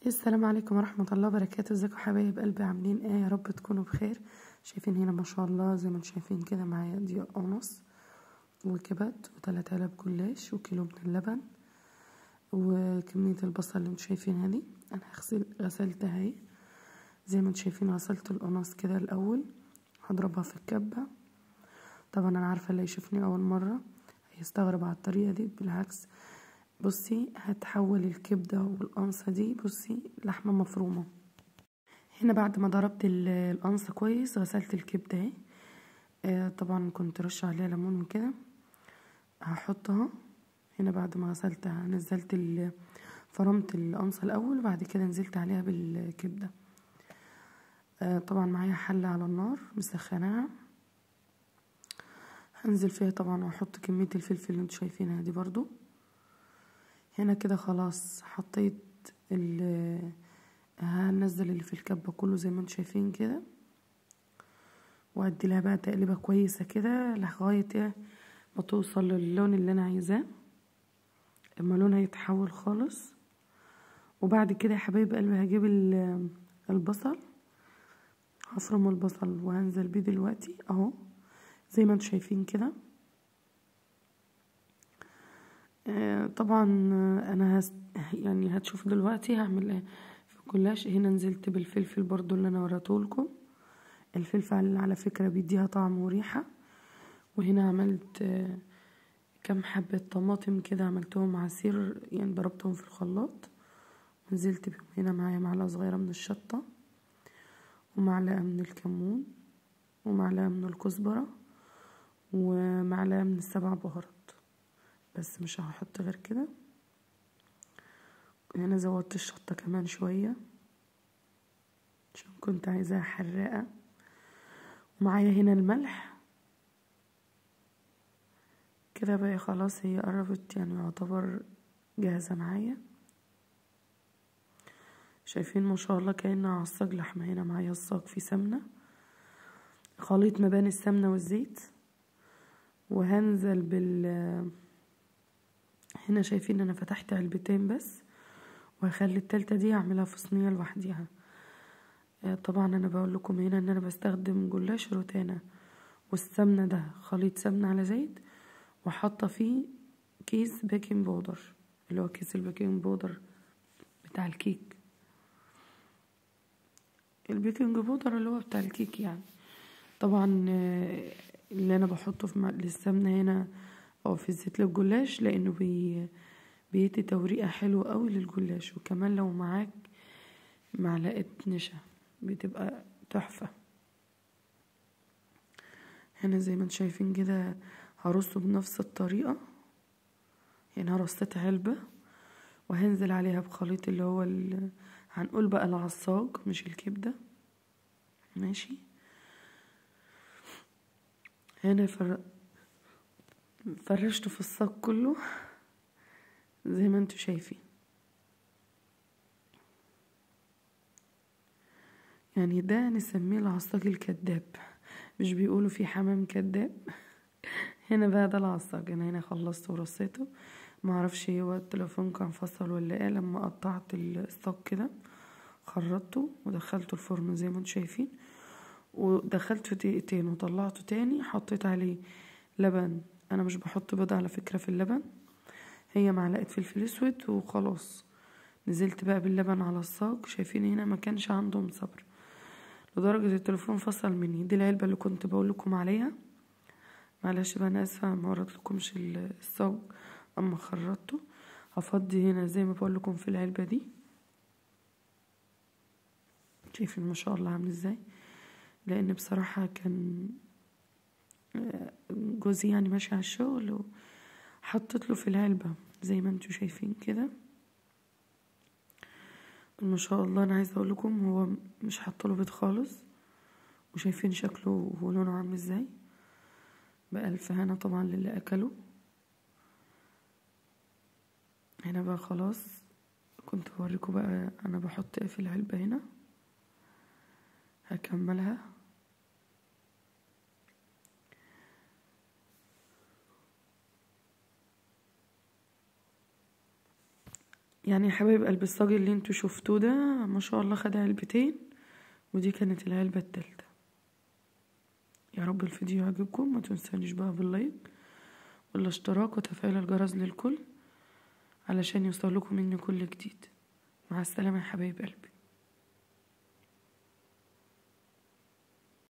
السلام عليكم ورحمة الله وبركاته. ازيكم حبايب قلبي، عاملين ايه؟ يا رب تكونوا بخير. شايفين هنا ما شاء الله زي ما انتم شايفين كده معايا دقيقة ونص وكبد وتلات علب جلاش وكيلو من اللبن وكمية البصل اللي انتم شايفينها دي. انا غسلتها اهي زي ما انتم شايفين، غسلت القناص كده الاول، هضربها في الكبة. طبعا انا عارفة اللي يشوفني اول مرة هيستغرب على الطريقة دي، بالعكس بصي هتحول الكبدة والقنصة دي بصي لحمة مفرومة. هنا بعد ما ضربت القنصة كويس غسلت الكبدة اهي، طبعا كنت رش عليها ليمون وكده. هحطها هنا بعد ما غسلتها، نزلت فرمت القنصة الاول وبعد كده نزلت عليها بالكبدة. طبعا معايا حلة على النار مسخناها، هنزل فيها طبعا واحط كمية الفلفل اللي انتوا شايفينها دي برضو. هنا كده خلاص حطيت هنزل اللي في الكبة كله زي ما انتوا شايفين كده، وادي لها بقى تقليبة كويسة كده لغاية ما توصل للون اللي انا عايزاه، اما لونها يتحول خالص. وبعد كده يا حبايب قلبي هجيب البصل، هفرم البصل وهنزل بيه دلوقتي اهو زي ما انتوا شايفين كده. طبعا انا يعني هتشوفوا دلوقتي هعمل ايه في الجلاش. هنا نزلت بالفلفل برضو اللي انا وريته لكم، الفلفل على فكرة بيديها طعم وريحة. وهنا عملت كم حبة طماطم كده، عملتهم عصير يعني ضربتهم في الخلاط ونزلت بيهم. هنا معايا معلقة صغيرة من الشطة ومعلقة من الكمون ومعلقة من الكزبرة ومعلقة من السبع بهارات، بس مش هحط غير كده. هنا زودت الشطة كمان شوية عشان كنت عايزاها حراقة. ومعايا هنا الملح كده بقى خلاص، هي قربت يعني يعتبر جاهزة معايا. شايفين ما شاء الله كأنها عصاج لحمة. هنا معايا الصاج فيه سمنة، خليط ما بين السمنة والزيت. وهنزل هنا شايفين انا فتحت علبتين بس، وهخلي التالتة دي اعملها في صينية لوحديها. طبعا انا بقول لكم هنا ان انا بستخدم جلاش روتانا والسمنة، ده خليط سمنة على زيت، وحاطة فيه كيس baking powder اللي هو كيس ال baking powder بتاع الكيك، ال baking powder اللي هو بتاع الكيك يعني. طبعا اللي انا بحطه في للسمنة هنا او في الزيت للجلاش، لانه بيدي توريقه حلوة قوي للجلاش. وكمان لو معاك معلقه نشا بتبقى تحفة. هنا زي ما انتم شايفين كده هرصه بنفس الطريقة، يعني هرصيت علبة وهنزل عليها بخليط اللي هو هنقول بقى العصاج مش الكبده، ماشي. هنا فرشته في الصاج كله زي ما انتوا شايفين، يعني ده نسميه العصاج الكذاب، مش بيقولوا في حمام كذاب؟ هنا بقى ده العصاج. انا هنا خلصت ورصيته، معرفش هو التليفون كان فصل ولا ايه. لما قطعت الصاج كده خرطته ودخلته الفرن زي ما انتوا شايفين، ودخلته دقيقتين وطلعته تاني. حطيت عليه لبن، انا مش بحط بيض على فكرة في اللبن، هي معلقة فلفل اسود وخلاص. نزلت بقى باللبن على الصاج. شايفين هنا ما كانش عندهم صبر لدرجة التليفون فصل مني. دي العلبة اللي كنت بقول لكم عليها، معلش بقى انا اسفة ما وريتلكمش الصاج اما خرطته. هفضي هنا زي ما بقول لكم في العلبة دي، شايفين ما شاء الله عامل ازاي. لان بصراحة كان جوزي يعني ماشي على الشغل وحطيت له في العلبة زي ما انتوا شايفين كده ما شاء الله. انا عايزه اقول لكم هو مش حاطه له بيض خالص، وشايفين شكله ولونه عامل ازاي. بألف هنا طبعا للي اكله. هنا بقى خلاص كنت بوريكم بقى انا بحط ايه في العلبة. هنا هكملها. يعني يا حبايب قلب، الصاج اللي انتوا شفتوه ده ما شاء الله خد علبتين، ودي كانت العلبة التالتة. يا رب الفيديو يعجبكم، ما تنسانيش بقى بال like والاشتراك وتفعيل الجرس للكل علشان يوصلكم مني كل جديد. مع السلامة يا حبايب قلبي.